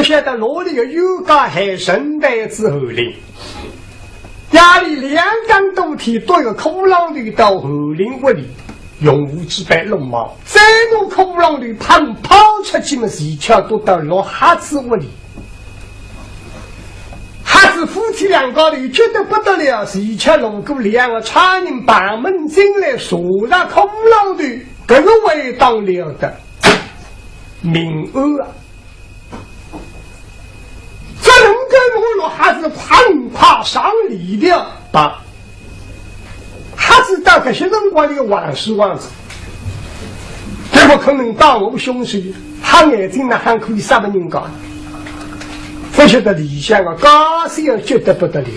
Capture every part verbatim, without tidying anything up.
晓得哪里个冤家害沈黛之侯林。夜里两更多天，到一个骷髅头到侯林屋里，用武之辈弄毛，再拿骷髅头碰跑出去么，齐巧都到陆瞎子屋里。瞎子夫妻两家头急得不得了，齐巧路过两个差人碰门进来，坐到骷髅头，搿个还当了得，命案啊！ 只能够拿陆瞎子快快上里头吧。瞎子到搿歇辰光里个横竖横直，搿勿可能当我凶手，瞎眼睛哪哼可以杀个人家？勿晓得里向个家小急得不得了。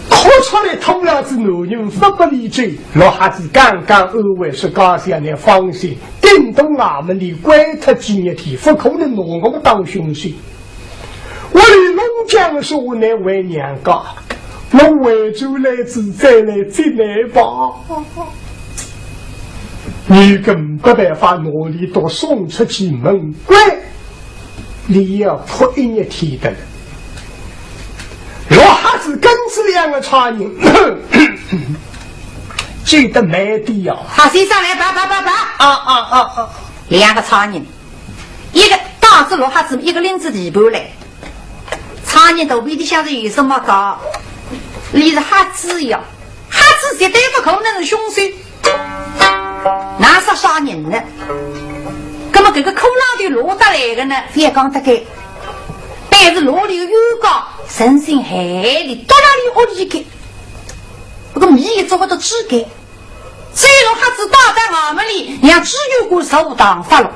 哭出来拖牢仔男人勿拨俚走，陆瞎子刚刚安慰说：“家小倷放心，顶多衙门里关脱几日天，勿可能拿我当凶手。”屋里弄僵说：“倷回娘家，我回转来仔再来接倷吧。”女更没办法，拿俚笃送出去门关。 俚要哭一日天得了。陆瞎子跟仔两个差人，走得慢点呀。好，先生来，跑，跑，跑，跑。啊，啊，啊，啊。两个差人，一个带仔陆瞎子，一个拎仔提盘来。差人肚皮里向是有数目个，俚是瞎子呀。 瞎子绝对勿可能是凶手。哪杀啥人呢？葛末搿个骷髅头落得来个呢，覅讲得该，但是落里个冤家，存心害俚，落到俚屋里去，搿个谜也做勿得解开。只有陆瞎子带到衙门里，让知县官坐堂发落。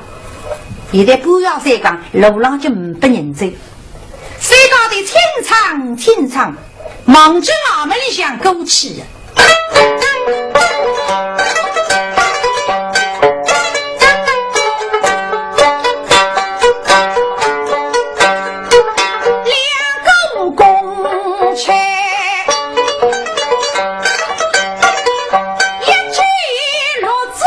现在半夜三更，路浪就呒拨人走。 三家头清唱清唱，望仔衙门里向过去。两个公差，一记落子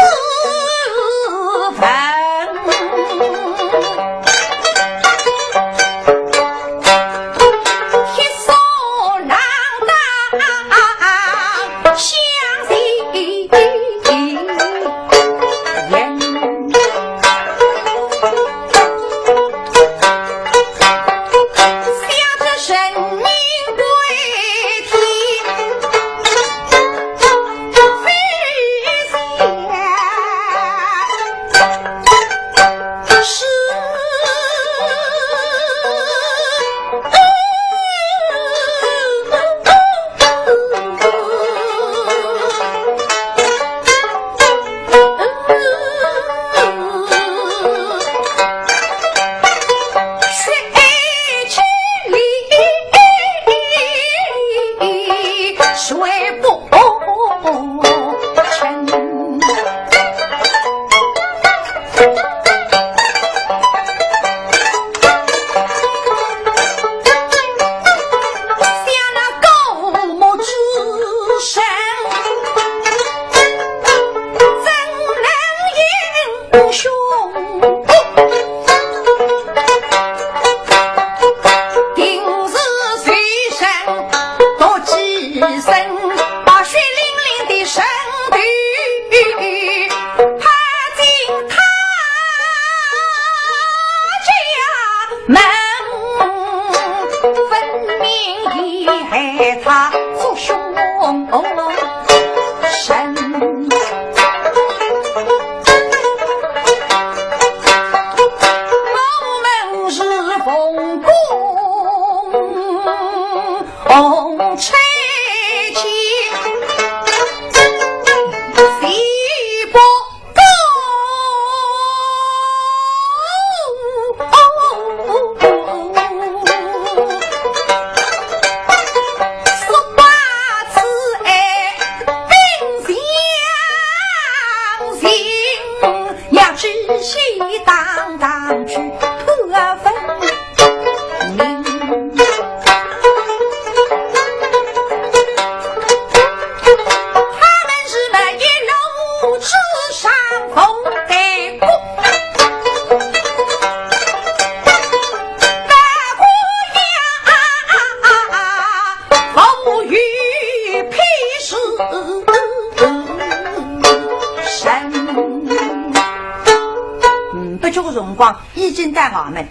光已经到衙门，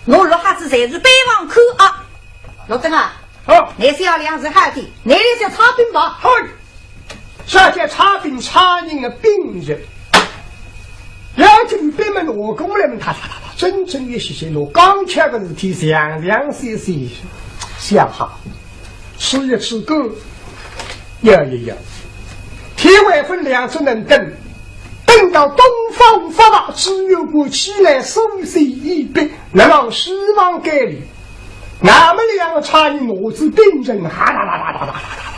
我陆瞎子在是背房口啊。陆登啊，哦。你是要粮食好的，你来叫差兵吧。好，这叫差兵差人的兵人。要紧兵们拿过来嘛，他他他他，真正一些些，我刚才的事体详详细细想好，吃一吃够，要一要。天还分两只能等，等到东方发白，只有个起来苏州以北，那让希望给你。那么两个差人拿着兵人，哈啦啦啦啦啦啦啦啦，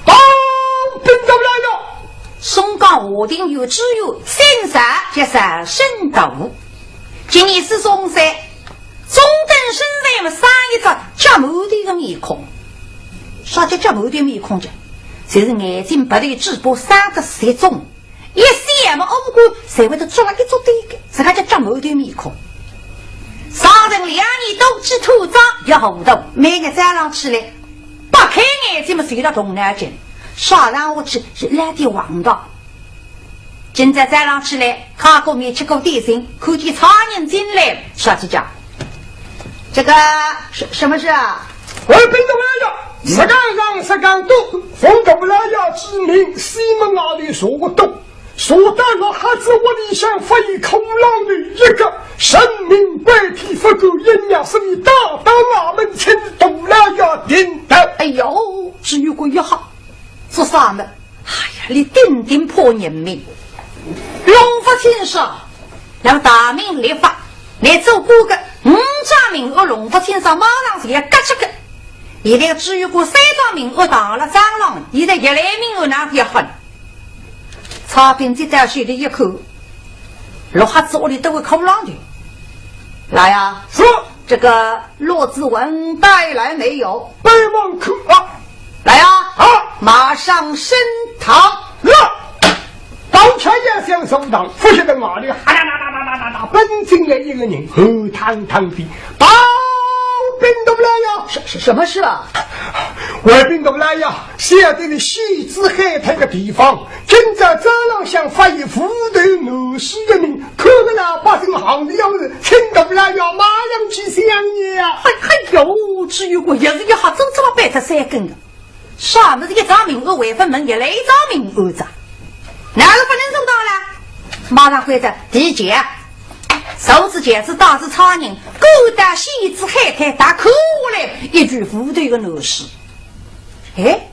到兵头来了。松江华亭县知县，姓单叫单申头。今年四十三岁，中等身材么，生一张结馒头的面孔。啥叫结馒头面孔呢？就是眼睛鼻头嘴巴生得集中，一笑么，五官侪会得做了一只对个，这个叫结馒头面孔。上任两年多，只土长也糊涂，每日早上起来，擘开眼睛么，睡到动脑筋，啥人我去是来点黄道。 今朝早上起来，开过面，吃过点心，看见差人进来，说起讲，这个，什，什么事啊？我兵头来了，实梗上实梗多，奉大老爷之命，西门外头查个多，查到陆瞎子屋里向发现骷髅头一个，人命关天，不敢一夜，所以打到衙门请大老爷定夺。哎呦，知县官一吓，做啥呢？ 哎呀，你顶顶怕人命。龙福清说，让大明律法，你做官个，五张名额龙福清说马上就要革职个。现在知县官三张名额打了张浪，现在一来名额哪里要喊？差兵接到手里一看，陆瞎子屋里都会骷髅头。来呀，是。这个罗子文带来没有？本王看啊。 来呀，好，马上升堂。是。当差要想升堂，不晓得外头哈啦啦啦啦啦啦啦，奔进来一个人，厚汤汤的，报禀大老爷。什，什，什么事啊？回禀大老爷，晓得你戏子海滩个地方，今朝早浪向发现无头男尸一名，看个老百姓行里样子，请大老爷马上去相爷啊。哎，哎呦，知县官也是一吓，真正么白搭三更个。 啥物事一张名额还勿问，一来一张名额着？哪能勿能升堂了？马上关照，第一件，手持轿子带仔差人，赶到戏子海滩，踏过来一具无头个男尸。哎，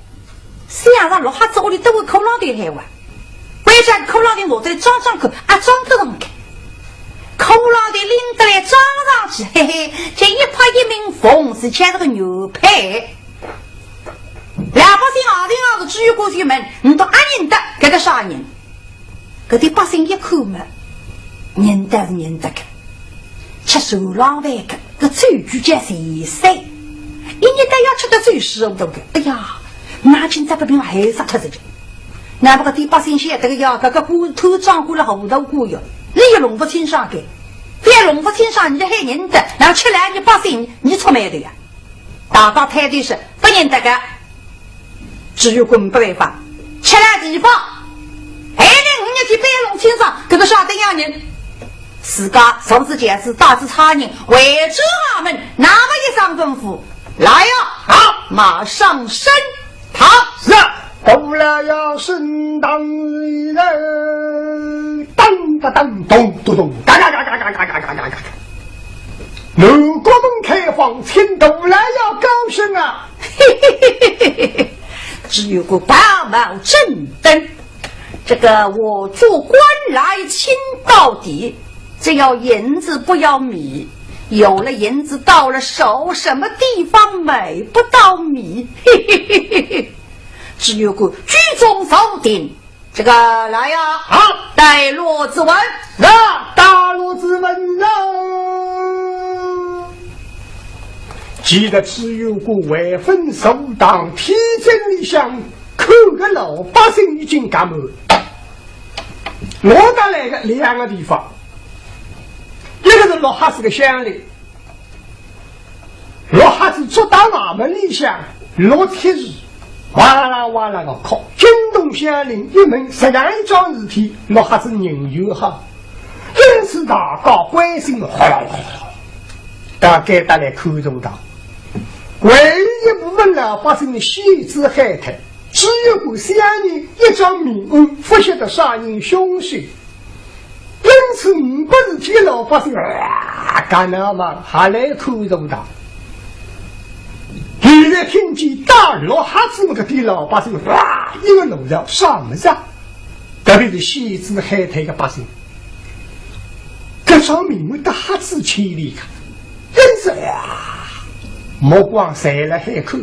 想着陆瞎子屋里都会骷髅头海哇，关照骷髅头拿出来装装看，啊，装得上个。骷髅头拎得来装上去，嘿嘿，这一拍一鸣，逢是像是个牛排。 老百姓行里行是知县官进门，唔笃阿认得搿个啥人？搿点百姓一看嘛，认得是认得个，吃手浪饭个，搿嘴句叫前三，一日到夜吃得醉糊涂个。哎呀，那今朝拨兵害杀脱仔个。那么搿点百姓晓得个呀，搿个官偷账官了糊涂官哟，你也弄勿清爽个，覅弄勿清爽，你还认得，然后吃来你百姓，你触霉头呀。 大家抬头说，勿认得个。知县官没办法，吃了地方，还得五日天摆弄清爽，搿个啥等样人？自家手持轿子带仔差人，回转衙门，那么一声吩咐，来呀，啊，马上升堂。是啊，大老爷升堂以后，当当当，咚咚咚，嘎嘎嘎嘎嘎嘎嘎嘎嘎嘎。 南国门开放，请大老爷高升啊！嘿嘿嘿嘿嘿嘿，知县官白毛正登，这个我做官来清到底，只要银子不要米，有了银子到了手，什么地方买不到米？嘿嘿嘿嘿嘿，知县官居中坐定， 这个来呀，啊，带罗子文。是，带罗子文啊。记得知县官还朆坐堂，天井里向看个老百姓已经赶满。落得来个两个地方，一个是陆瞎子个乡邻， 陆瞎子捉到衙门里向，落帖子，哇啦哇啦个哭，惊动乡邻一问，实梗一桩事体，陆瞎子人缘好，因此大家关心，哗啦啦啦啦，到该搭来看座堂。唯一一部分老百姓呢，喜之海苔，只有个小人一张面孔，勿晓得啥人凶手。因此，呒不事体老百姓，啊，干那么还来看座堂。现在听见打落瞎子么个点老百姓，哇，一个路上啥么子啊？ 特别是喜之海苔个百姓，搿张面孔搭瞎子千里个，真是呀，目光侪辣海看。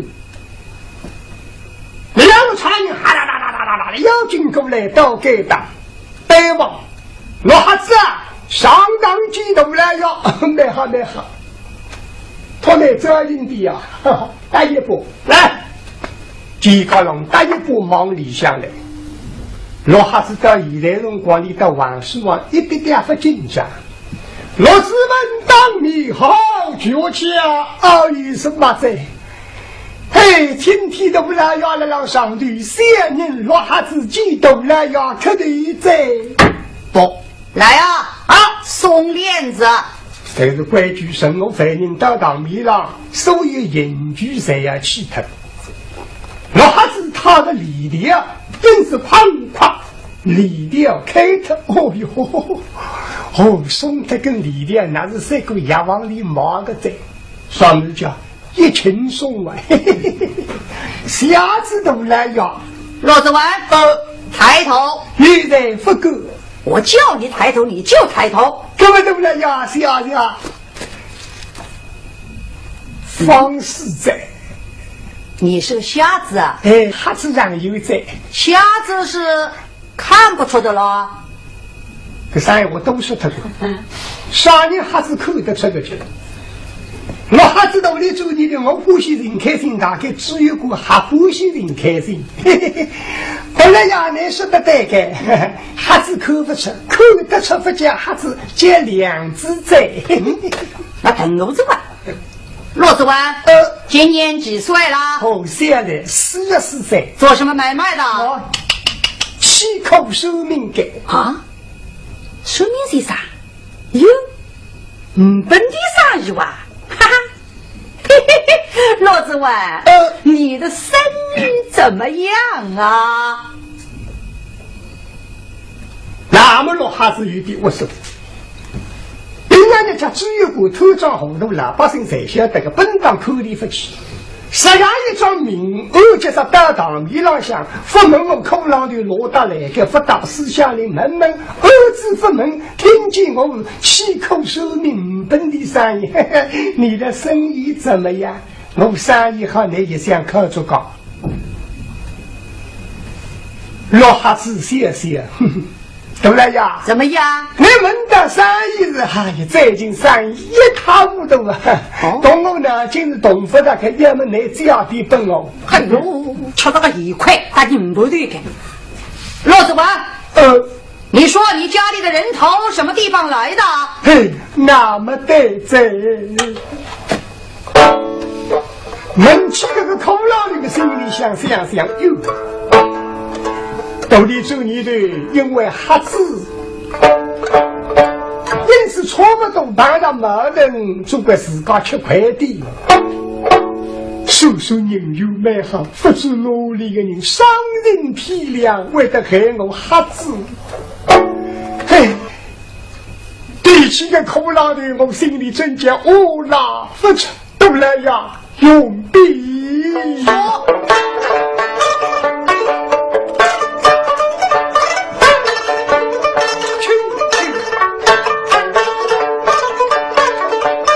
两个差人哈啦啦啦啦啦啦，要紧过来到该搭，对望，落瞎子啊，上当几度了哟，蛮好蛮好，托你照应的呀，哈哈。 搭一把，来，几个人搭一把望里向来。落瞎子到现在辰光，俚搭王世王一点点勿紧张。陆子文当面好叫价，哦，有啥么哉？嘿，今天大老爷辣浪上头，小人落瞎子见大老爷磕头哉。不， 来啊，啊，松链子。但是规矩，任何犯人到堂面浪，所有刑具侪要去脱。落瞎子搨个链条，真是哐哐，链条开脱。哦哟，哦，松脱根链条，那是赛过药房里买个哉。啥物事叫 一轻松啊，吓子大老爷。陆子文，呃，抬头。现在勿敢。我叫你抬头，你就抬头。搿么大老爷，吓吓，方世才。你是个瞎子啊？哎，瞎子常有哉。瞎子是 看不出的咯。搿啥闲话都说脱个，啥人瞎子看得出个去？我瞎子道理做你的，我欢喜人开心，大概只有个瞎欢喜人开心。本来呀，你说得对个，瞎子看不出，看得出不叫瞎子，叫两子哉。那等我这个。 陆子文，呃，今年几岁了？哦，现在四十四岁。做什么买卖的？哦，契阔算命的。啊？算命先生？哟，呒不点生意哇？哈哈，嘿嘿嘿，陆子文，呃，你的生意怎么样啊？ 那么落瞎子有点窝心。平常日脚只有个贪赃污吏，老百姓侪晓得个，本当看俚勿起。实梗一桩命案，就是到堂面浪向，勿问我骷郎头哪搭来个，勿到私下里问问，案子勿问，听见我契阔算命，呒不点生意，嘿嘿，你的生意怎么样？我生意好，你也想靠这个。 落瞎子笑笑，哼哼，大老爷，怎么样？你问的生意是，哎呀，最近生意一塌糊涂啊。哦。同我呢，真是动不得个，要么你借点本哦。哎呦，吃了个一块，打进不对的。陆子文，呃，你说你家里的人头什么地方来的？嘿，那么对哉。 问起搿个骷郎头个心里想想想，哟，道理做你的，因为瞎子，因此差不多碰着矛盾，总归自家吃亏的。算算人缘蛮好，勿知哪里个人，丧尽天良，会得害我瞎子。嘿，提起个骷郎头，我心里真叫乌拉勿出。 都来呀，用笔。请，请，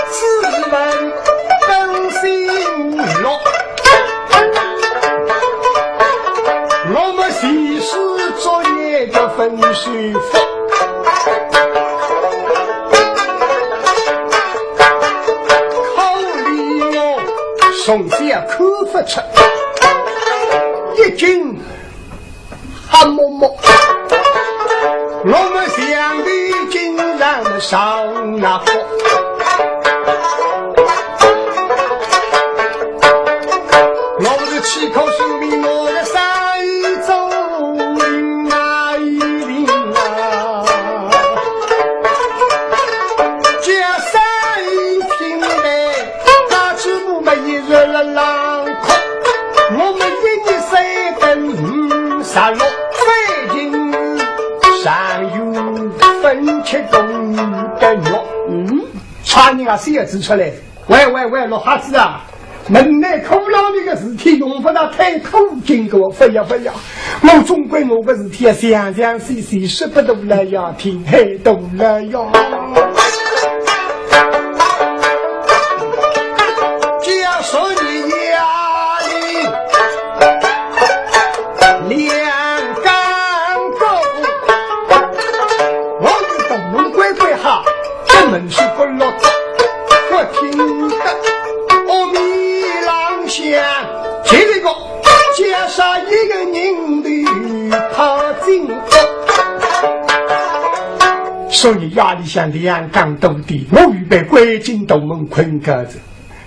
自问本姓陆，我们前世作孽叫分手佛。 可怜我从小看不出，一径瞎摸摸。我们想的经常上那个，我们的气口水里我的三一周。 啊，一零啊。十六岁进，上有分七功的肉。嗯，差人啊，写字出来。喂喂喂，陆瞎子啊，门内苦恼这个事体，用不着太苦经过，不要不要，我总归我个事体啊，详详细细说不得了呀，听嘿得了呀。 假说你夜里两更鼓，我是东门乖乖哈，这门是不落，我听得阿弥啷响，这个街上一个人的跑进屋。说你夜里向两更多点，我预备关进东门困觉着。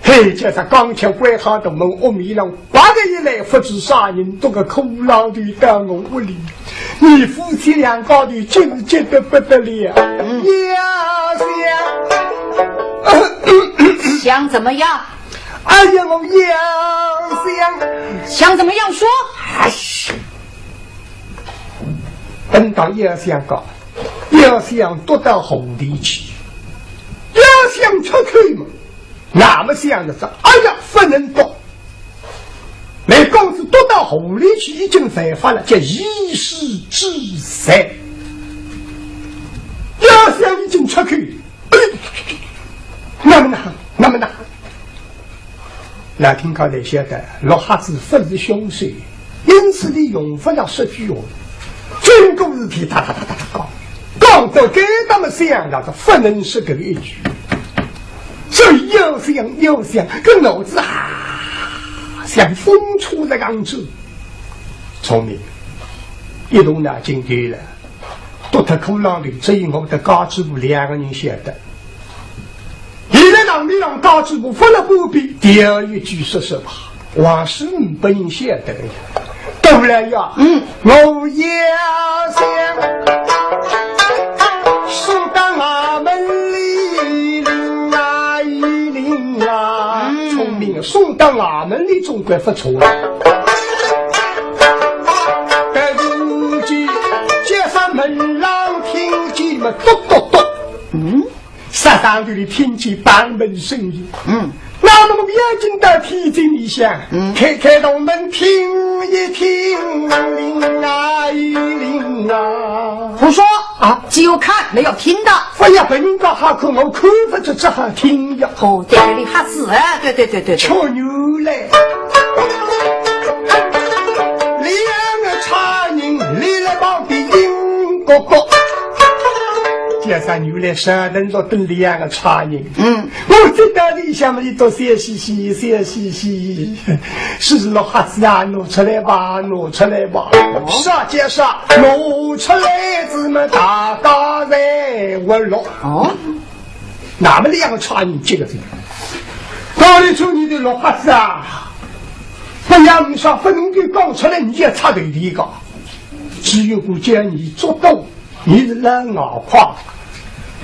嘿，这是刚巧关好大门，屋里向刮个一来，不知啥人，这个苦恼的到我屋里，你夫妻两个的劲急得不得了。嗯。要想，想怎么样？哎呀，我要想，想怎么样说？哎呀，本当要想个，要想躲到后里去，要想出去嘛。 那么想着说，哎呀，不能躲。那公子躲到后里去已经犯法了，叫以死之罪。要想已经出去，哎，那么那，那么那，那听高头晓得，陆瞎子不是凶手，因此你用不着说句话，经过事体哒哒哒哒哒讲，讲到该那么想着是不能说这一句。 所以要想要想，搿脑子啊，像风车一样转。聪明，一动脑筋对了，独特苦恼的，只有我的家主婆两个人晓得。现在堂面上家主婆发了不便，第二一句说说吧。 王世民本人晓得的呀。对了呀，嗯，我也想，说到衙门里灵啊一灵啊，嗯，聪明，说到衙门里总归不错啊。但是街上门上听见么咚咚咚，嗯， 煞上头里听见半门声音。嗯，那么我要紧到天井里向，嗯，开开大门听一听，灵啊一灵啊。胡说啊！只有看没有听的。不要别人家好看，我看不着，只好听呀。哦，对对，你瞎子啊，对对对对对。却原来两个差人立了旁边，硬角角。 街上原来上等着等两个差人。嗯，我这到里向么，伊都笑嘻嘻，笑嘻嘻。是陆瞎子啊，拿出来吧，拿出来吧。啥介啥，拿出来子么，大家侪活络。哦，那么两个差人接个这个，道理说你的陆瞎子啊，不要你说不能够讲出来，你也插队的一个，只有个叫你做到 你是老外快，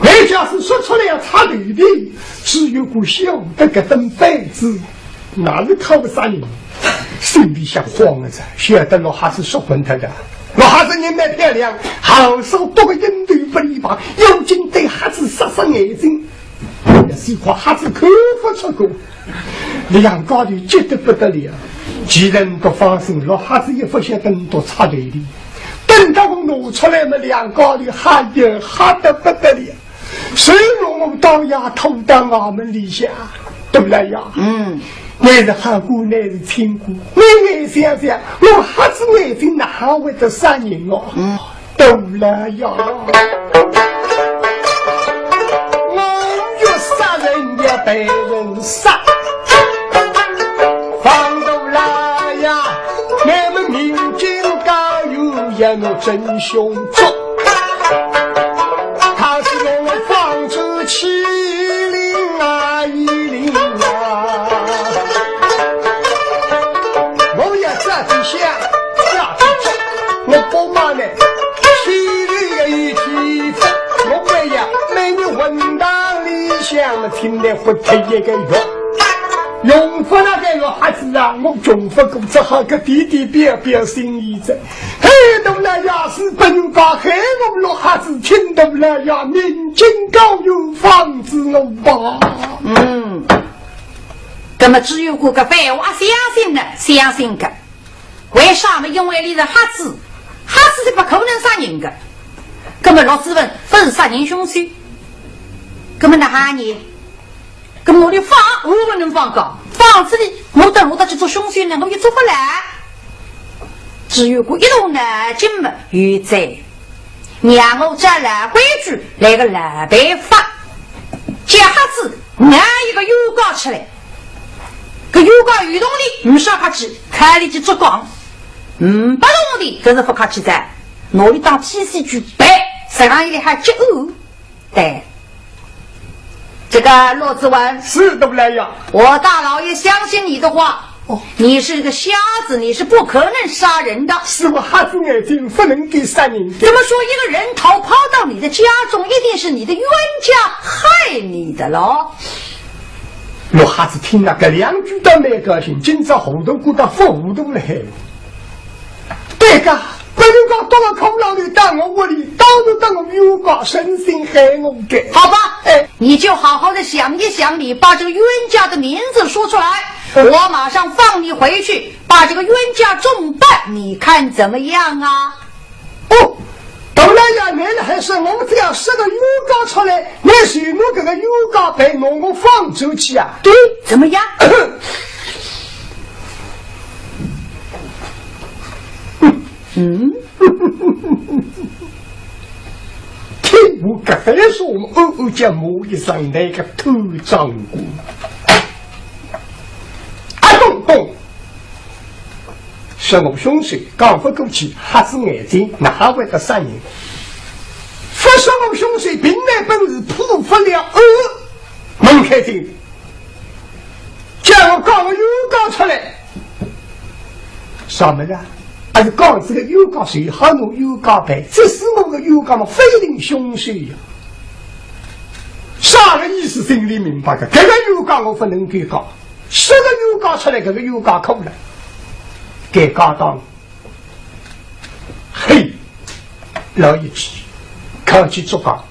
你假使说出来要插队的，只有个晓得搿等板子，那是靠不啥人。心里向慌了着，晓得陆瞎子说昏脱的。陆瞎子人蛮漂亮，好手多个印度不离吧，要紧对瞎子眨眨眼睛。 也是一块瞎子看不出个。两家头急得不得了，其实都放心，陆瞎子也不晓得都插队的。等到我拿出来么，两家头吓也吓得不得了。所以我到夜拖到衙门里向，对不对呀？嗯，你是好官，你是清官，你你想想，我瞎子眼睛哪会得杀人哦？嗯。 对了呀，我要杀人也被人杀，放对了呀，你们民间高有言，我真凶作，他是我放出去灵啊一灵啊。 我也这几下下去做，我不骂呢，心里也一气愤，我不要每日混当里向么，听得不得一个月，用不那个月还是啊，我穷不过，只好个弟弟表表心意着。嘿，大老爷是拨人家害我落瞎子，请大老爷明镜高悬，放过我吧。嗯，那么知县搿番话相信呢？相信个。为啥么？因为伊是瞎子，瞎子是不可能杀人个。那么陆子文勿是杀人凶手，那么哪哈呢？ 搿么我放，我勿能放个，放仔伊，我等我到去做凶手呢，我又做勿来。知县一动脑筋么，有哉，让我照老规矩来个老办法，叫瞎子拿一个冤家出来。搿冤家有铜钿，呒啥客气，开里去做讲；呒不铜钿，搿是勿客气哉，拿伊当天使去办，实梗一来还结案。 对，这个陆子文，是，大老爷。我大老爷相信你的话。哦。你是个瞎子，你是不可能杀人的。是我瞎子眼睛，不能够杀人的。怎么说，一个人头抛到你的家中，一定是你的冤家害你的喽？陆瞎子听了搿两句倒蛮高兴，今朝糊涂过得勿糊涂了海。 对个，拨人家倒了空浪头，到我屋里，当然当我冤家，存心害我个。好吧，哎。你就好好地想一想，你把这个冤家的名字说出来，嗯。我马上放你回去，把这个冤家重办，你看怎么样啊？哦，大老爷，倷辣海说，我只要说个冤家出来，倷随我搿个冤家办，拿我放出去啊？对，怎么样？嗯。 听我搿番说话，暗暗叫骂一声，倷个土长官。啊，咚咚！说我凶手，讲勿过去，瞎子眼睛，哪哈会得杀人？勿说我凶手，凭倷本事，破勿了案。门开进。 叫我讲个冤家出来。啥物事啊？还是讲这个冤家，谁好拿冤家办？这是我个冤家嘛，非定凶手呀。啥个意思？心里明白个，搿个冤家我不能够讲，说个冤家出来，搿个冤家苦了，该家当 嘿，老一句，客气做法，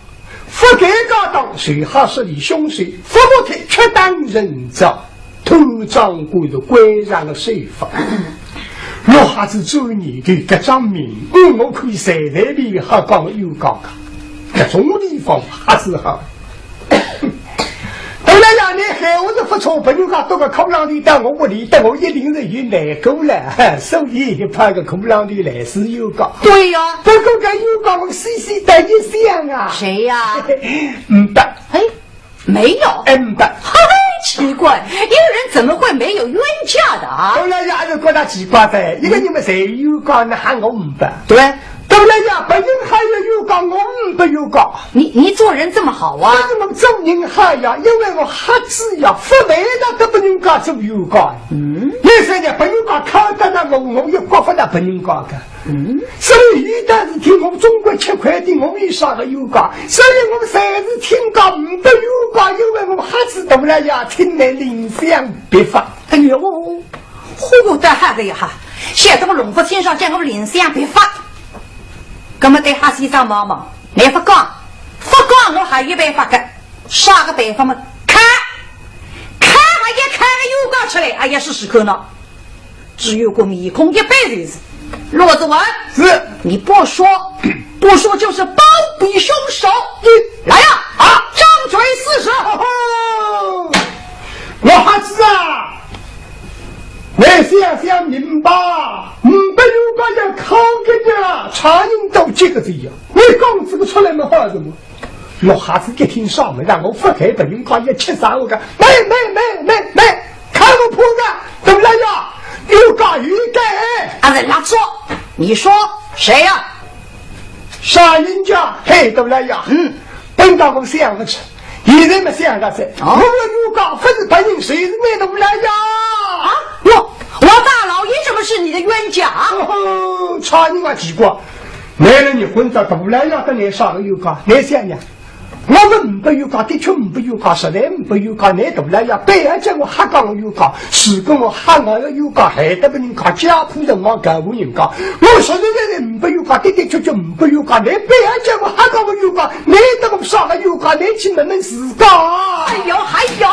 勿该家当，谁好说你凶手，勿不退，却当人造，土长官是官场的手法。我还是做你的搿张名，我可以随随便便好讲冤家个，搿种地方还是好。 大老爷，倷闲话是勿错，拨人家倒个空浪头到我屋里，等我一定是有难过了，所以派个空浪头来是冤家。对呀。不过搿冤家我细细的一想啊。谁呀？嗯，不。哎，没有。嗯，不。嘿，奇怪，一个人怎么会没有冤家的啊？大老爷还是觉得奇怪的，一个人么侪冤家，哪哈我嗯不？对。 大老爷，别人还有冤家，我呒不冤家。你，你做人这么好啊？为什么做人好呀？因为我瞎子呀，勿配得搭别人家做冤家。嗯。为啥呢？别人家看得到我，我也觉勿到别人家个。嗯。所以有的事体我总归吃亏的，我有啥个冤家？所以我们侪是亲家，呒不冤家，因为我瞎子大老爷，请倷另想别法。哎呦， 嚯哟，倒好个呀哈，晓得我弄勿清爽，叫我另想别法。葛么对瞎先生望望，倷勿讲，勿讲我还有办法个，啥个办法嘛？开，开还要开个冤家出来，哎呀，试试看喏。知县个面孔一板就是，陆子文，是。你不说，不说就是包庇凶手。来呀，啊，张嘴四十。哦吼，我瞎子啊！ 倷想想明白，呒不冤家要敲个呀，差人都几个字呀，倷讲这个出来么好什么？陆瞎子一听啥么，让我勿开别人家也气煞我个，没没没没没，看我破个，怎么了呀？冤家冤家。啊，人家说，你说谁呀？啥人家？嘿，怎么了呀？嗯，等到我想勿起。 现在么想个是，哦。我个冤家勿是别人，就是倷大老爷。啊，我，我大老爷怎么是你的冤家？哦吼，差人啊奇怪，倷个人混着大老爷搭倷啥个冤家？倷想呀，我说呒不冤家，的确呒不冤家，实在呒不冤家，倷大老爷板要叫我瞎讲个冤家，如果我瞎讲个冤家，害得别人家家破人亡，告我人家，我实实在在呒不冤家，的的确确呒不冤家，倷板要叫我瞎讲个冤家，倷搭我啥个冤家，倷去问问自家。哎呦，哎呦，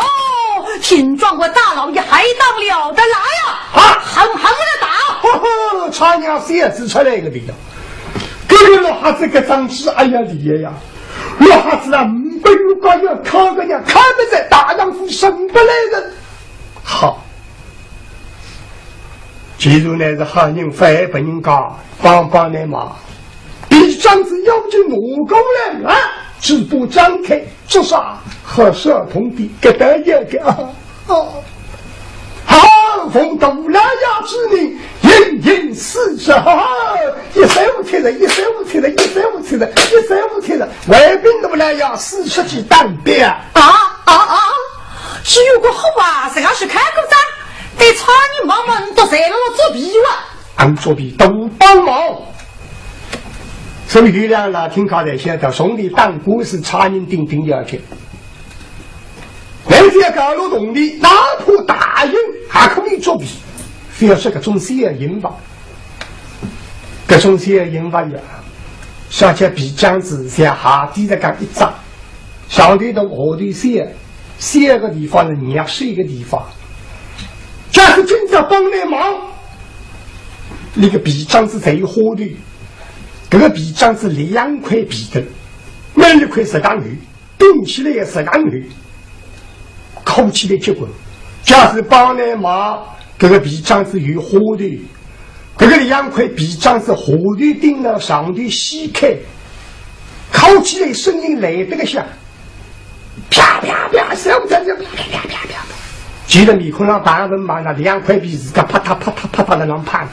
听状元大老爷还当了得来呀！啊，狠狠地打！呵呵，差娘小子出来个味道。搿个老瞎子搿张嘴，哎呀，厉害呀！老瞎子啊，呒不冤家要敲个呀，敲勿着，大丈夫生勿来个。好，既然倷是好人，勿碍别人家，帮帮倷忙。皮箱子要紧拿过来啊，嘴巴张开，做啥？喝杀铜钿，搿搭要个啊。哦。好，奉大老爷之命，行刑四十，哈哈，一三五七十，一三五七十，一三五七十，一三五七十，外边大老爷四十记打板啊。啊，啊，啊，是有个好啊，自家是开过张，对差人忙忙都在了作弊哇。俺作弊都帮忙。所以有两个老听家侪晓得，兄弟打官司差人顶顶要紧。 人家告了铜钿，哪怕大刑还可以作弊，覅说搿种小刑罚。搿种小刑罚呀，像叫皮箱子像鞋底子搿样一张，上头大下头小，小个地方是捏碎个地方。假使今朝帮倷忙，搿个皮箱子侪有花头，搿个皮箱子两块皮头，每一块十两银。 顶起来也是硬头，扣起来结棍。假使帮倷忙，搿个皮箱子有花头，搿个两块皮箱子下头顶了上头掀开，扣起来声音来得个响，啪啪啪，响得啪啪啪啪啪啪。其实面孔上打文嘛，那两块皮自家啪嗒啪嗒啪嗒辣浪拍。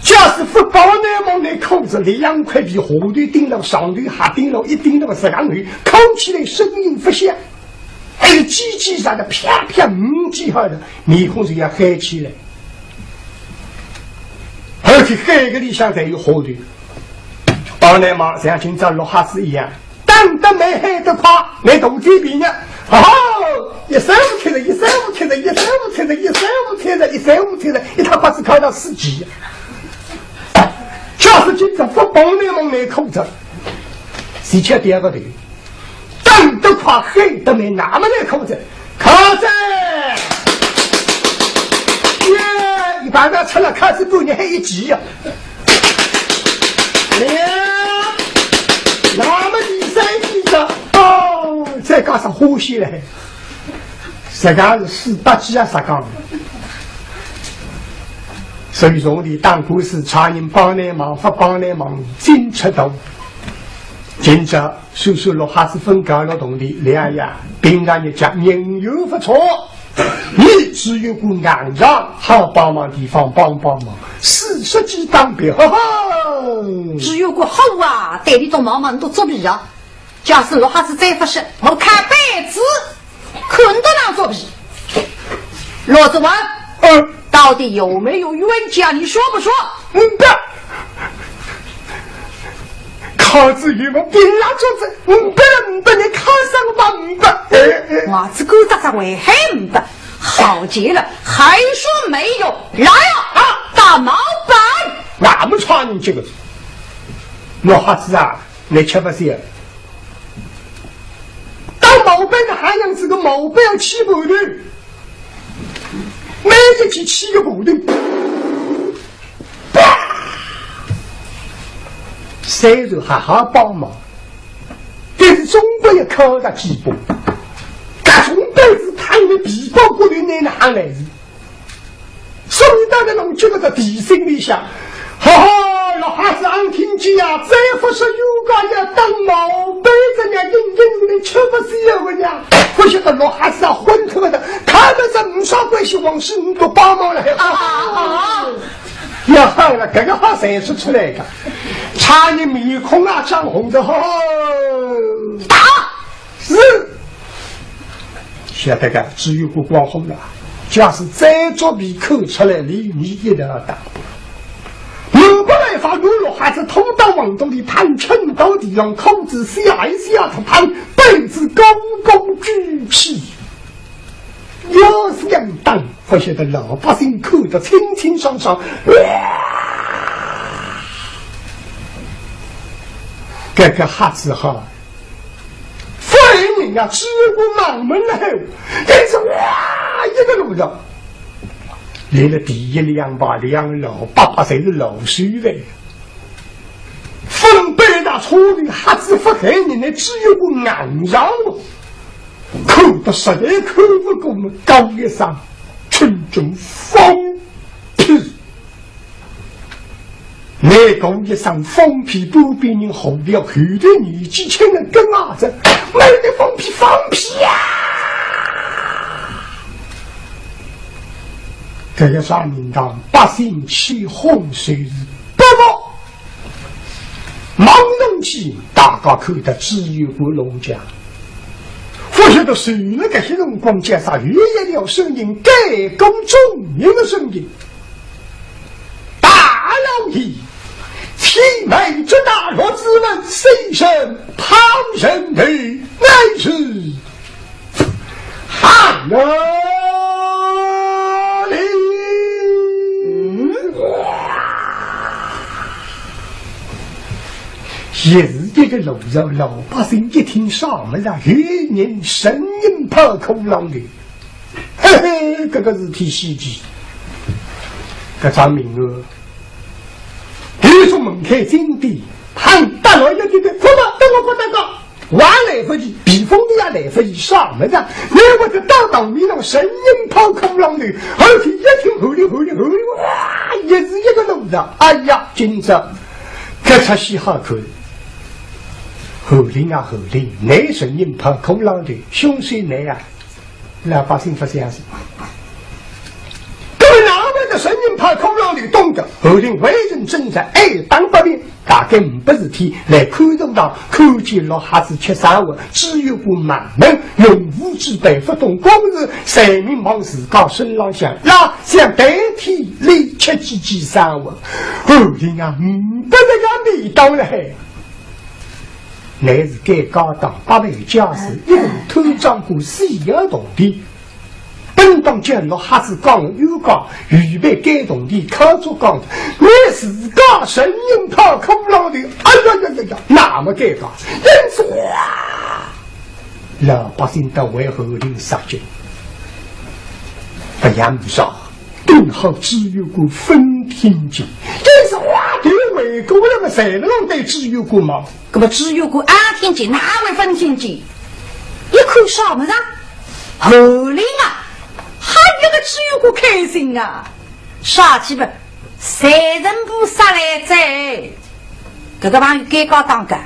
假使勿帮倷忙，倷扣仔两块皮下头顶了上头，下顶了一顶了十两银，扣起来声音勿响，还有叽叽喳喳啪啪五记好了，面孔就要黑起来。而且黑个里向侪有花头，帮倷忙像今朝落瞎子一样， 打得蛮嗨得快，蛮大嘴皮呢。啊吼，一三五七十，一三五七十，一三五七十，一三五七十，一三五七十，一塌刮子敲到四记。假使今朝勿帮倷忙，倷扣仔，是吃第二个头。打得快，嗨得蛮，那么倷扣仔，扣仔。耶，一般的吃了开始半日还一记呀。 哎呀，那么第三记哉，哦，再加上欢喜嘞，实梗是四百记啊，实梗。所以兄弟打官司，差人帮倷忙，勿帮倷忙，进出头。今朝 叔叔落瞎子分家了铜钿，两样，平常日脚人缘勿错。倷只有个硬仗，好帮忙地方帮帮忙，四十记打板，哈哈。只有个好啊，对俚笃忙忙笃作弊啊。假使落瞎子再勿说，我敲板子，看俚笃哪作弊。罗子文，嗯。到底有没有冤家，你说不说？嗯，不。 靠仔有没有兵来作证？唔不了，唔不，倷看啥个嘛唔不？哎，哎。伲自家为啥还唔不？好极了，还说没有，来啊，啊，打毛板！那么差人这个，我瞎子啊，倷吃勿消。打毛板的还让这个毛板要起毛头，每一记起个毛头。 虽然还好帮忙，但是总归要敲打几把。搿种板子，他因为皮包骨头拿哪来是？所以大家弄这个在地心里向，哈哈，老瞎子俺听见呀，再勿说有个要打毛板子呢，硬硬的吃勿消个呀，勿晓得老瞎子啊，昏脱个的，他们这没啥关系，往事你都帮忙了。啊，啊，啊。 要好了，搿个话侪是出来个，差人面孔啊涨红的吼。打！是。晓得个，只有个光火了，假使再作弊，看出来，连倷一道打。没办法，我落瞎子拖到瓮肚里，盘撑到地上，裤子下一下脱脱，被子高高举起。要是想当，勿晓得老百姓看得清清爽爽。哇！搿个瞎子哈，勿因人家只顾忙门了后，但是哇，一个路上，来了第一两排两老伯伯，侪是老手了。 勿能背大车的瞎子勿害人呢，只有个硬上路，看得实在看勿过么，高一声，真正放屁。那高一声放屁，旁边人吼了，后头年纪轻的跟啊着，没得放屁，放屁呀！搿个啥名堂，百姓起哄，谁是不服？ 忙弄起，大家看得只有个弄僵。勿晓得谁呢，搿些辰光叫啥，有一条声音，盖过众人的声音。大老爷，青梅竹马落子文，谁人旁人头，乃是 哈呀嘞！也是一个路上，老百姓一听啥么子啊，有人声音跑空浪的。嘿嘿，搿个事体稀奇。搿张名额，有种门槛金的，喊大老爷的，快吧，等我，快点讲。 还来不及，避风的也来不及，啥么子啊？那我就到堂面上声音跑空浪头，而且一听吼哩吼哩吼哩，哇，也是一个路上。哎呀，今朝搿出戏好看。侯林啊，侯林，你声音跑空浪头，凶手你啊，老百姓勿相信。那么哪会得声音跑空浪头懂得？侯林为人正直，爱打不平。 大概呒不事体，来看中堂，看见落瞎子吃生活，只有个慢慢，用武之辈勿懂公事，侪命往自家身浪向拉，想代替俚吃几记生活。侯林啊，呒不搿个味道了嘿。乃是该家当八万家私，一人偷装过四个铜钿。 本当叫落瞎子讲冤家，预备该铜钿敲竹杠，你自家声音跑空浪头，哎呀呀呀呀，那么尴尬。因此，哗，老百姓都为侯林杀劲，勿要说，顶好只有个分听见。因此，哗，对围观了么，侪弄得只有个忙。 那么知县官阿听见，哪会勿听见？一看啥物事啊？侯林啊，还有个知县官开心啊！啥体勿？财神菩萨来哉！搿个朋友尴尬当个，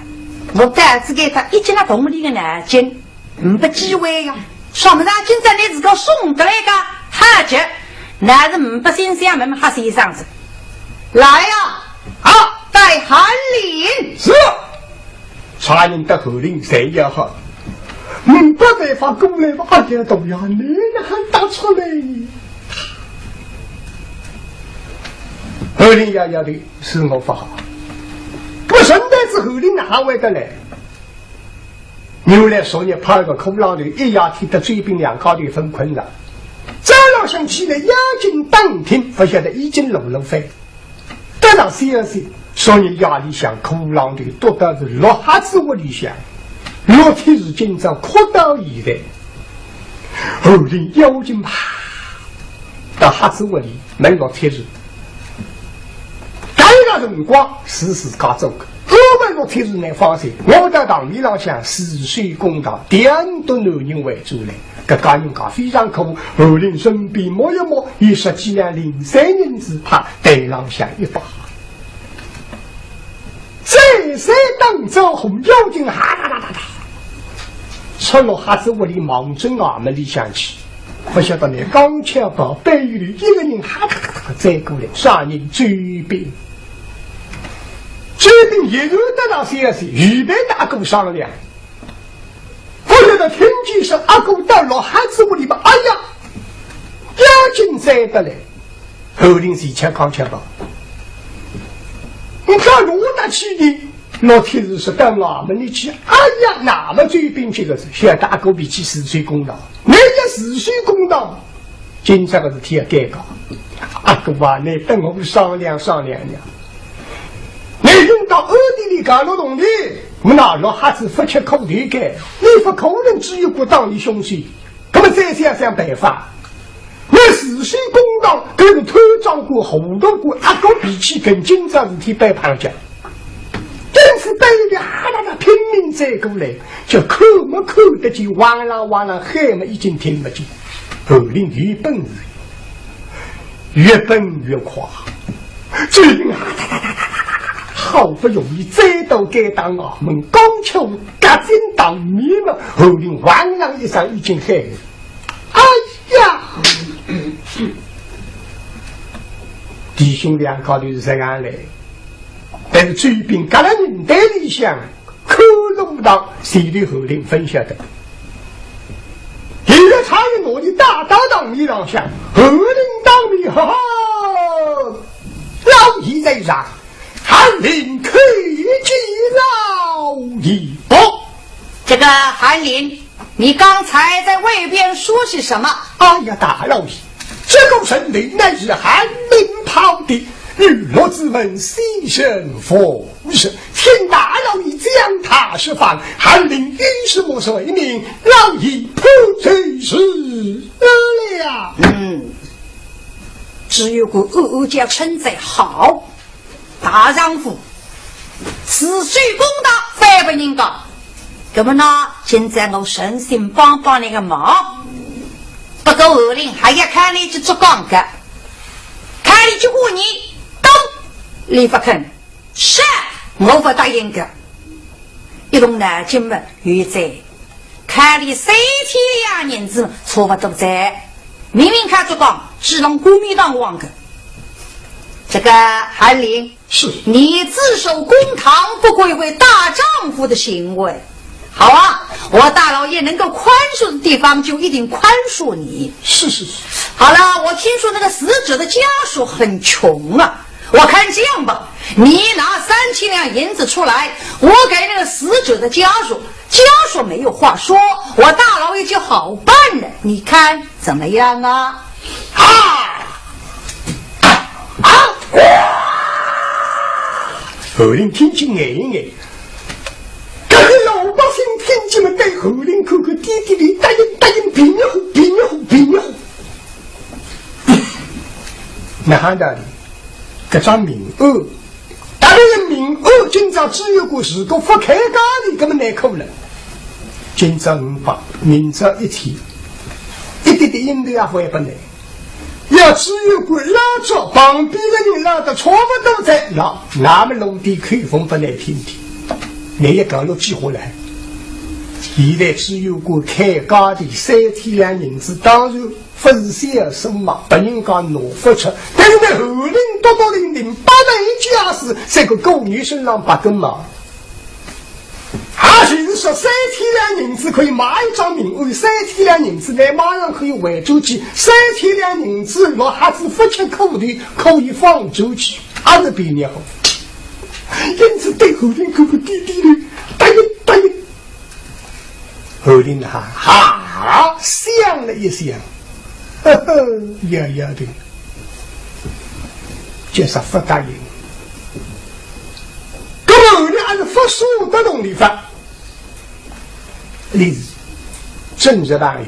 我胆子给他一记那动里个脑筋。 呒不机会呀。啥物事啊？今朝你自家送得来个？好极，乃是呒不心想问哈先生子。来呀，好，带韩林。是。差人带侯林侪要好，呒不办法过来嘛，哎呀，大爷，你哪哼打出来呢？侯林摇摇头，是我勿好。我顺带子侯林哪会得来？ 原来昨日泡个空浪头，一夜天得追兵两家头分困了。早浪向起来要紧打听，勿晓得已经落落翻。得到消息，昨日夜里向空浪头，笃笃是落瞎子屋里向，落帖子今朝哭到现在。侯林要紧爬到瞎子屋里， 问落帖子。搿个辰光是自家做个，我问落帖子乃放心，我到堂面浪向自首公道，调度男人为主来。搿家人家非常可恶，侯林身边摸一摸，有十几两零散银子，啪，台浪向一摆。 再三打招呼，要紧哈哒哒哒哒，出落瞎子屋里望准衙门里向去。勿晓得呢，刚巧跑背后头一个人哈哒哒哒哒追过来，啥人？追兵。追兵一路得到消息，预备大哥商量。 勿晓得听见是阿哥到落瞎子屋里嘛，哎呀，要紧追得来。侯林前腔刚腔道：“你看我下去呢，老天爷说到衙门里去，哎呀，那么周斌这个是晓得阿哥脾气自首公道，那个自首公道，今朝个事体要尴尬。阿哥啊，你等我商量商量呀。你用到暗地里搞了东西，我那老瞎子不吃苦头个，你不可能只有不当的凶手。 那么再想想办法，那自首公道，搿个贪赃官、糊涂官，阿哥脾气跟今朝事体摆旁讲，因此对伊哈啦啦拼命追过来，就看没看得见，哇啦哇啦喊么已经听不见。侯林有本事，越奔越快，最近啊，哒哒哒哒哒哒哒，好不容易追到该档衙门，刚巧夹紧当面嘛，侯林哇啦一声已经喊了。 哎呀！弟兄两家头是这样来，但是周斌夹了人堆里向，看弄不到，前头侯林分晓得。现在差一拿你打到堂面浪向，侯林当面，哈哈，老爷在上，韩林叩见老爷。哦，这个韩林 你刚才在外边说些什么？哎呀，大老爷，这个人名乃是韩林跑的，与罗子文先生不识，请大老爷将他释放。韩林有什么罪名，老爷判就是了。嗯，只有个暗暗叫称赞好。 大丈夫，自首公道，翻拨人家。那么呢，现在我诚心帮帮你个忙，不过侯林还要看你去做讲个，看你去过你，东，你不肯，是，我不答应个。一动脑筋嘛，有一在 看你三千两银子，差不多在。明明看着讲，是让官面当王个。这个韩林，是。你自首公堂，不过一位大丈夫的行为。好啊，我大老爷能够宽恕的地方，就一定宽恕你。是，是，是。好了，我听说那个死者的家属很穷啊， 我看这样吧，你拿三千两银子出来，我给那个死者的家属，家属没有话说，我大老爷就好办了，你看怎么样啊？啊！啊！啊！侯林听见眼一眼，搿个老百姓听见了，对侯林看看，点点头，答应，答应，别热乎，别热乎，别热乎。 哪哼道理？搿桩命案，当然命案今朝知县官如果勿开价钿，搿么难看了。今朝五百，明朝一千，一点点银头也勿会拨倷。要知县官拉着旁边的人拉得差勿多哉，那，那么弄点口风拨倷听听，倷也搞了几化来。现在知县官开价钿三千两银子，当然 勿是小数目，拨人家拿勿出。但是呢，侯林笃笃定定，八万加四，在个姑娘身上拔根毛。也就是说，三千两银子可以买一桩命案，三千两银子呢，马上可以还转去，三千两银子落下子勿吃苦头，可以放转去，还是便宜好。因此对侯林看看，点点头，答应，答应。 侯林哈哈想了一想，呵呵，要要得，就是勿答应。搿么侯林还是勿舍得同伊发，你是真实朋友，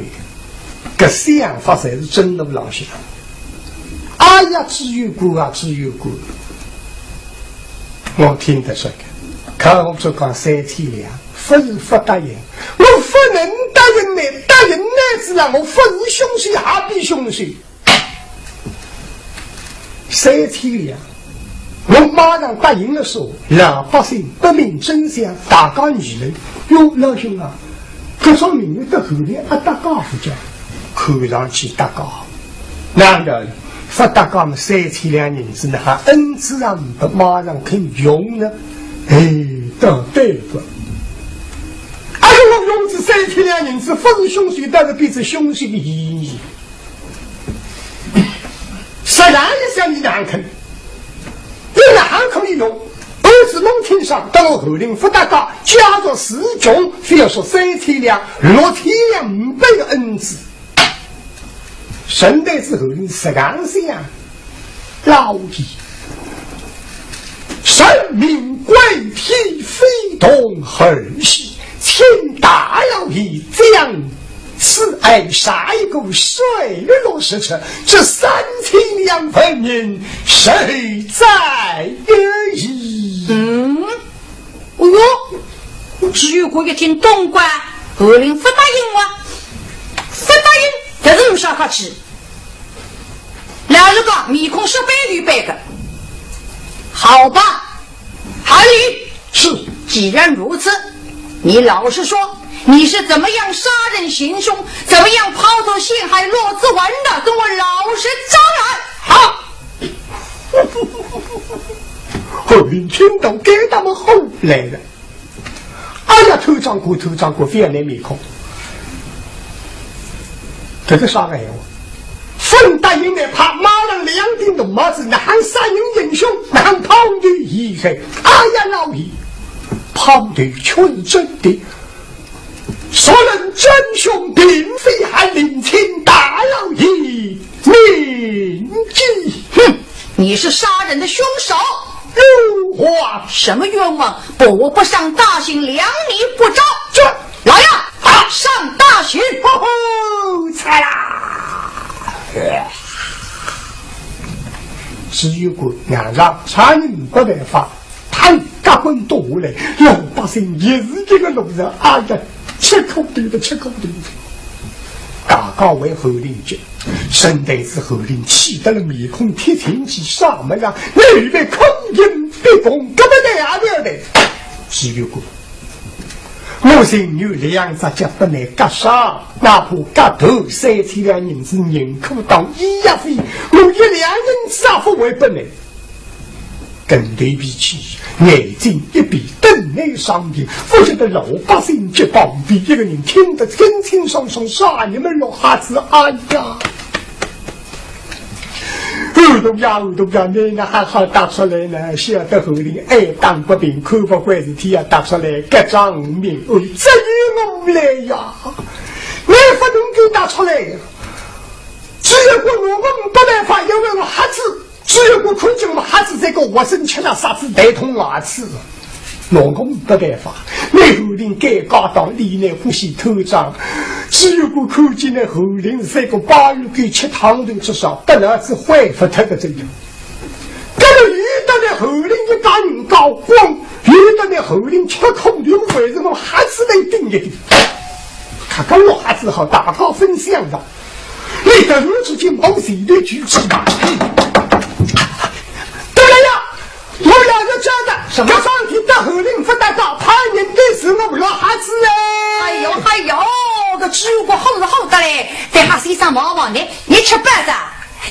搿想法侪是真路浪向。哎呀，知县官啊，知县官， 我听得出个，看我只讲三千两，勿是勿答应，我勿能答应倷，答应倷仔啦，我勿是凶手，还比凶手。三千两，我马上答应了说，老百姓不明真相，大家议论，哟，老兄啊， 搿种名字得后来阿搭界勿叫，看上去搭界。难道勿搭界么三千两银子呢，还恩子啊，勿马上肯用呢？哎，倒对个。哎哟，我用仔三千两银子，勿是凶手，但是变成凶手的嫌疑。 实在一想，你哪哼肯？你哪哼可以用？儿子弄到了侯林勿搭界，家族四穷，覅说三千两，六千两五百个银子。沈黛是侯林实梗想，老爷，臣命归天，非同儿戏，请大老爷将 此案查个水落石出，这三千两纹银实在有矣。嗯，哎哟，朱由国一听懂个，侯林勿答应哇，勿答应，搿是呒啥客气。老实讲，面孔煞板头板个。好吧， 韩林，是。既然如此，你老实说，你是怎么样杀人行凶，怎么样抛头陷害罗子文的？跟我老实招来。好。侯林听到该搭么好来了。哎呀，团长官，团长官，覅来面孔。搿个啥个闲话？勿答应呢，怕马上两顶大帽子，哪哼杀人行凶，哪哼抛头陷害。哎呀，老爷，抛头确实真的，若论真凶，并非韩林，请大老爷明鉴。哼，你是杀人的凶手。冤枉！什么冤枉？不，我不上大刑，量你不着。这 来呀，啊，上大刑！吼吼，杀啦！朱由国硬上，差人没办法，啪，夹棍剁下来，老百姓也是一个路人，哎呀，吃苦头的，吃苦头的。大家为侯林急，沈黛是侯林气得了面孔铁青起，啥么样？你以为空营必攻，根本来也不要得。朱由国， 我情愿两只脚拨倷夹伤，哪怕夹断三千两银子认可当医药费，我一两银子也勿会拨倷。跟头脾气，眼睛一闭，等倷上庭，勿晓得老百姓急，旁边一个人听得清清爽爽，啥人么落瞎子，哎呀！ 侯大爷，侯大爷，倷哪哼好打出来呢？晓得侯林爱打不平，看勿惯事体啊，打出来，搿桩命案只有我来呀！倷勿能够打出来呀！朱由国拿我没办法，因为我瞎子，朱由国看见我瞎子，再个活生吃了杀子，带痛牙齿。 拿我没办法，拿侯林该家当理呢，勿是头账。朱由国看见呢，侯林是个八月狗吃汤头之上，本来是坏勿脱个这样。搿么有的呢，侯林一家人交光，有的呢，侯林吃苦头，还是我瞎子来顶一顶。看看我瞎子好，大家分享的。 你等我出去冒险的举止吧。对了呀，我老实讲的，什么？搿桩事体搭侯林勿搭界，怕人的是我老瞎子哎。哎呦，哎呦，搿朱由国好是好得嘞，对瞎先生望望，倷，倷吃饱哉？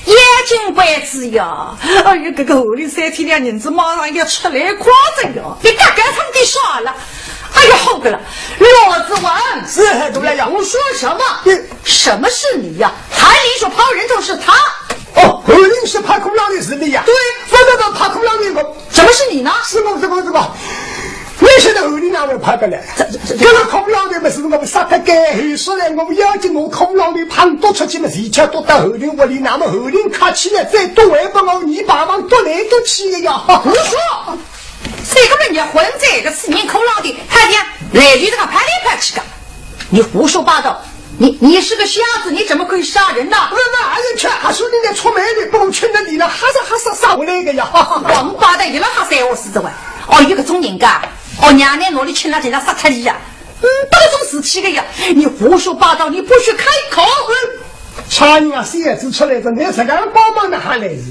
眼睛关子呀！哎呀，搿个侯林三千两银子马上要出来快哉呀！倷刚刚唱的啥了？哎呀，好个了，罗子文，是，对了呀。胡说什么？嗯。 什么是你呀？韩林说抛人头是他。哦，侯林说抛骷髅头是你呀？对。勿勿勿，抛骷髅头我。什么是你呢？是我，是我，是我。倷晓得侯林哪会抛个嘞？这，这，这，搿个骷髅头么是我们杀脱个，后首来我们要紧拿骷髅头胖多出去么，一脚多到侯林屋里，那么侯林客气了，再多还拨我，你帮忙多来多去的呀。胡说！ 三个人家混在一个死人骷髅头，还讲来就这个拍来拍去的。你胡说八道！你，你是个瞎子，你怎么可以杀人呢？我哪有吃？还说你那出卖的，把我吃了你了，哈撒哈撒撒回来的呀！哈哈哈。王八蛋，伊拉瞎三胡四的哇！哦，有搿种人家，哦，娘娘哪里吃了人家杀脱伊呀？嗯，搿种事体的呀，你胡说八道，你不许开口。嗯，差人啊，小子出来的，你这个帮忙哪哈来的？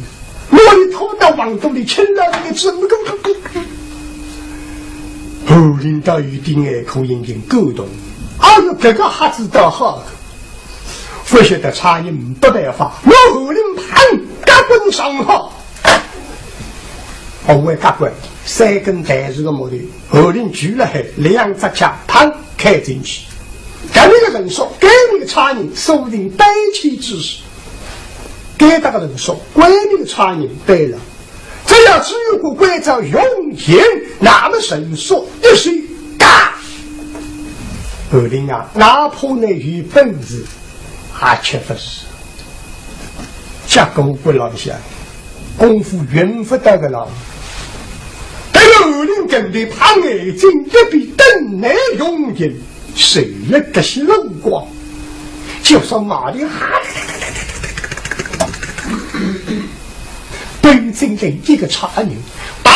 我一拖到房东里去了，那个怎么个？侯林倒有点眼眶隐隐感动。哎哟，搿个瞎子倒好个，勿晓得差人没办法，拿侯林盘夹棍上好。何为夹棍？三根弹树个木头，侯林举了海，两只脚盘开进去。搿面个人说，搿面个差人，说不定带气之势。 该搭个人说，关你个差人对了，只要只有个关照用刑，那么神速一手，嘎！侯林啊，哪怕你有本事，也吃不消。结果不浪向，功夫用不到个了。但是侯林跟头拍眼睛，一边等来用劲，谁也不是冷光，就说马里哈。 奔进来一个差人，报！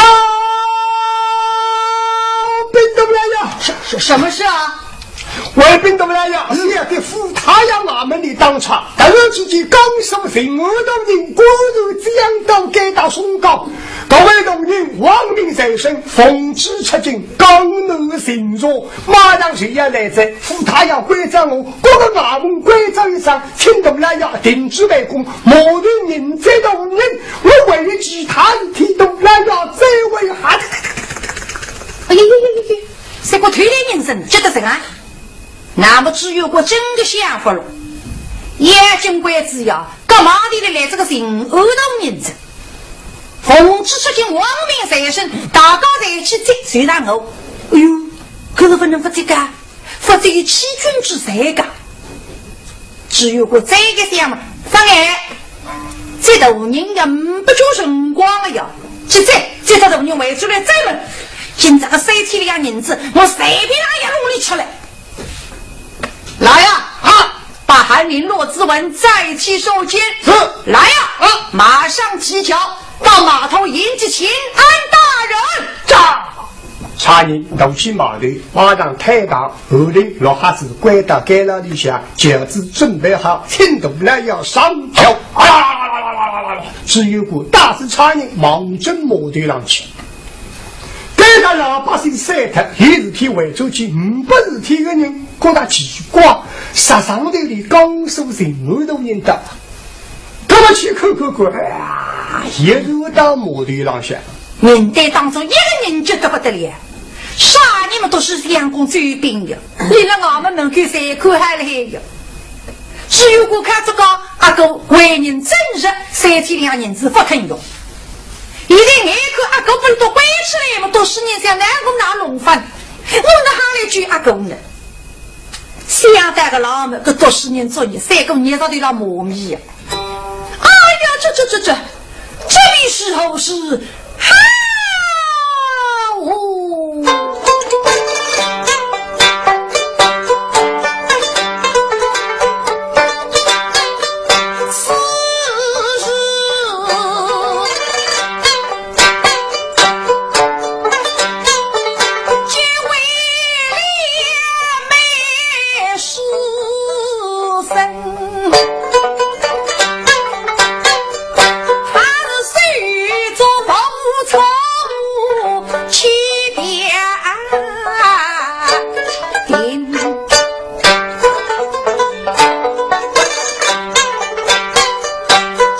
禀大老爷！什、什、什么事啊？回禀大老爷，是啊，在府太爷衙门里当差，突然之间讲说巡按大人果然将到该搭松江，各位大人，王命在身，奉旨出京，江南巡查，马上就要来哉，府太爷关照我，各个衙门关照一声，请大老爷停止办公， 马头人再大人，我还有其他事体，大老爷再会哈。哎呀呀呀呀呀，这个头来人生，觉得这个啊，那么朱由国真的想法了。眼睛关子呀，干嘛的来这个巡按大人哉？奉旨出京，王命在身，大家侪去接，随然后，哎呦，可是不能不接个。 不只有欺君之罪个。朱由国再一想嘛，勿碍，这大人也呒不叫辰光了呀。现在，这只大人回转来再问，今朝个三千两银子，我随便哪样弄里出来。来呀，啊，把韩林、罗子文再去收监。是。来呀，啊，马上起轿，到码头迎接巡按大人。喳！ 差人拿起码头，马上抬到后头，落下子关到监牢里向，轿子准备好，请大老爷上轿。啊啦啦啦啦啦啦啦啦！朱由国带仔差人望准码头浪去。该搭老百姓散脱，有事体回转去，呒不事体个人，觉得奇怪，啥上头里讲说巡按大人到， 搿么去看看看，哎呀，一路到码头浪向。人堆当中一个人急得不得了，啥人么都是相公救兵的，连了衙门门口侪看好了海呀。朱由国看这个阿哥为人正直，三千两银子不肯用。现在眼看阿哥不是都关起来么，读书人想哪个哪弄法，我哪哈来救阿哥呢？ 想到搿浪么，搿读书人作孽，三个月日头浪磨米呀。哎呀，这这这这，这里是何事？哈！哦。此事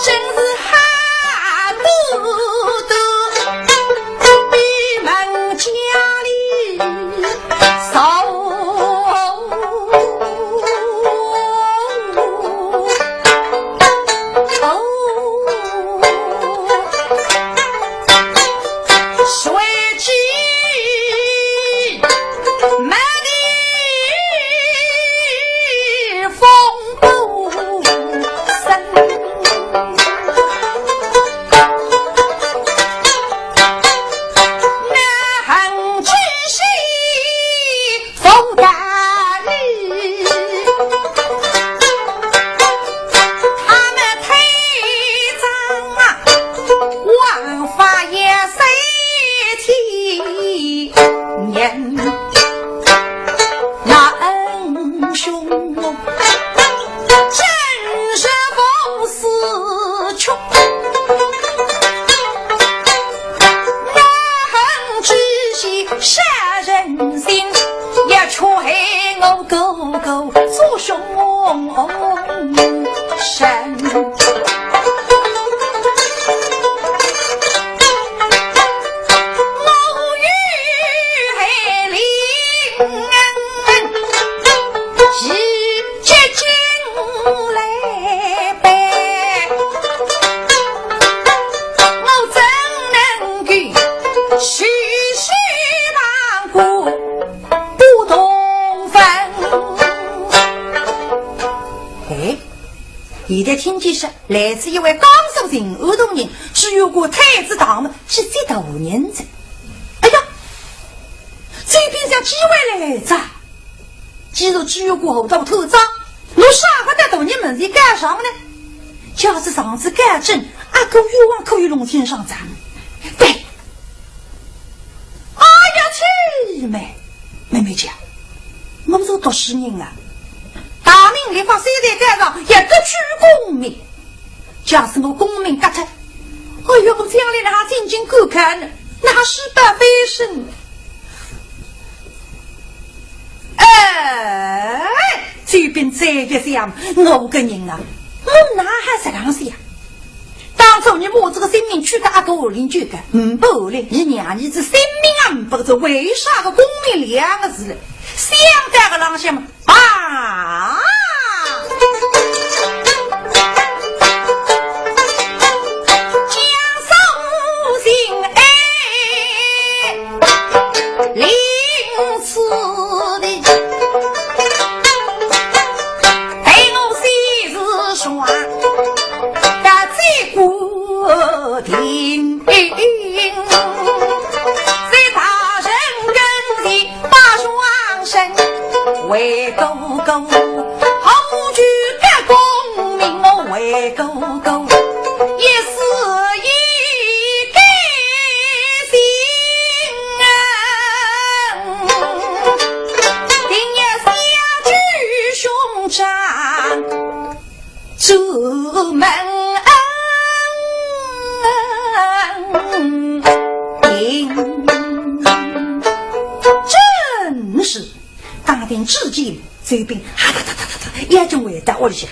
真是哈嘟嘟，闭门家里走。哦，谁知 没地风不生，那横之息不得已。他们推张啊，王法也随体。 年，那恩兄，真是不思穷。那恨之心杀人心，也却害我哥哥做凶 神。我与海灵一结金来拜，我怎能够许许现在听见说，来仔一位江苏巡按大人，知县官太子堂么，去接大人哉。哎呀，周斌想机会来哉。既然知县官候到头哉，我啥个到大人门前告状呢？假使状子告真，阿哥冤枉可以弄清爽哉。对， 哎呀，去妹，妹妹讲，我是读书人啊，大明律法虽然改造，也得取功名。假使我功名革脱，哎呀，我将来哪进京赶考呢？哪是白费神？哎，周斌再一想，我个人啊，我哪还这样想？ 当初你冒仔个性命去到阿哥屋里去个，呒不后来，你娘儿子性命也呒不，这为啥个功名两个字嘞？想到搿浪向嘛，啊！江苏巡按，临此地，待我先是说， 到这个定，在大人跟前把双身，为哥哥，好举个功名，我为哥哥，一死一改姓啊，定要下举兄长。 朱门庭。真是，打定主意，周斌哈哒哒哒哒哒，一径回到屋里向。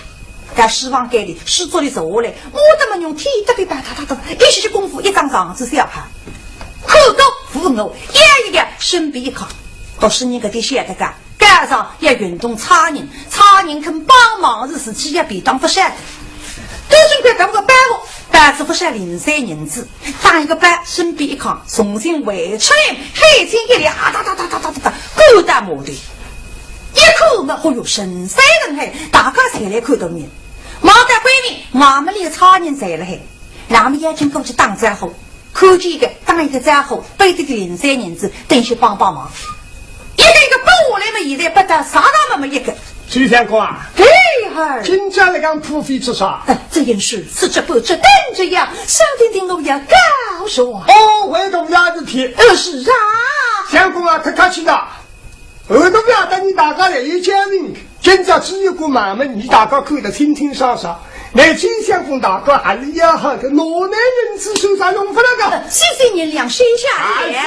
到书房间里，书桌里坐下来，摸得么用天得别板，哒哒哒，一歇歇功夫，一张状子写好。看到无我，一个一个身边一靠，读书人搿点晓得个， 告状要运动差人，差人肯帮忙是事体也便当勿少。都是搿个个办法，办仔勿少零碎银子，打一个包，身边一扛，重新回出来，海青一脸，啊哒哒哒哒哒哒哒，赶到码头。一看嘛，哦哟，人山人海，大家侪来看大人。望到外面，衙门里差人侪辣海，那么要紧过去打招呼。 看见一个打一个招呼，背着点零碎银子，等歇帮帮忙。一个一个奔下来嘛，现在不得啥人么没一个。周相公啊，哎，孩儿。今朝来讲破费做啥？哎，这件事，此则不知，那则那，小弟弟我要告状。哦，为大人事体。呃，是啊。相公啊，太客气了。 后头啊，等你大家来一家人，今朝只有个妈妈，你大家看得清清爽爽。乃周相公大家还是要好的，拿拿银子算啥用勿了个。谢谢您两，谢谢啊，谢谢啊，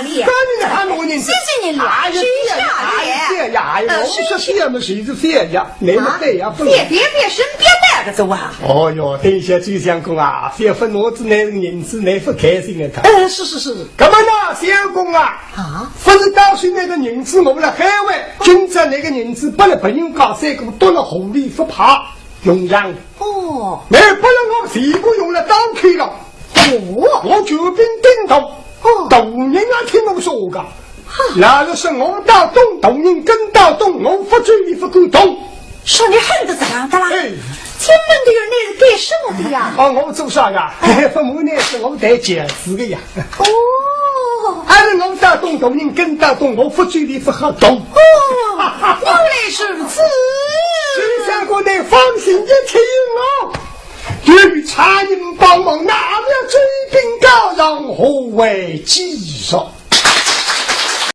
谢谢啊。干你还拿银子？谢谢您两，哎呀，谢谢啊，哎呀，哎呀，哎呀，呃，我说谢谢嘛，谁是谢呀？你们对呀，不能。别别别，身边带个走啊。哦哟，等一下，周相公啊，别分我子那个银子，你不开心的。呃，是是是。干嘛呢，相公啊？ 啊？勿是告诉那个银子我辣海外，今朝那个银子拨了别人家三个，丢了河里勿怕，用上。哦。那拨了我全部用了当口了。哦。我全凭顶头。哦。大人啊，听我说个。哈。老实说，我到东，大人跟到东，我勿走伊勿敢动。 说你恨得这样的啦？哎。请问的人那是干什么的呀？哦，我做啥呀？嘿嘿，不瞒你说，我弹琴子的呀。哦。还是我打东，大人跟打东，我不嘴里不好动。哦，原来如此。周相公，你放心，一切有我。有差人帮忙，那么追兵告状，何为其说？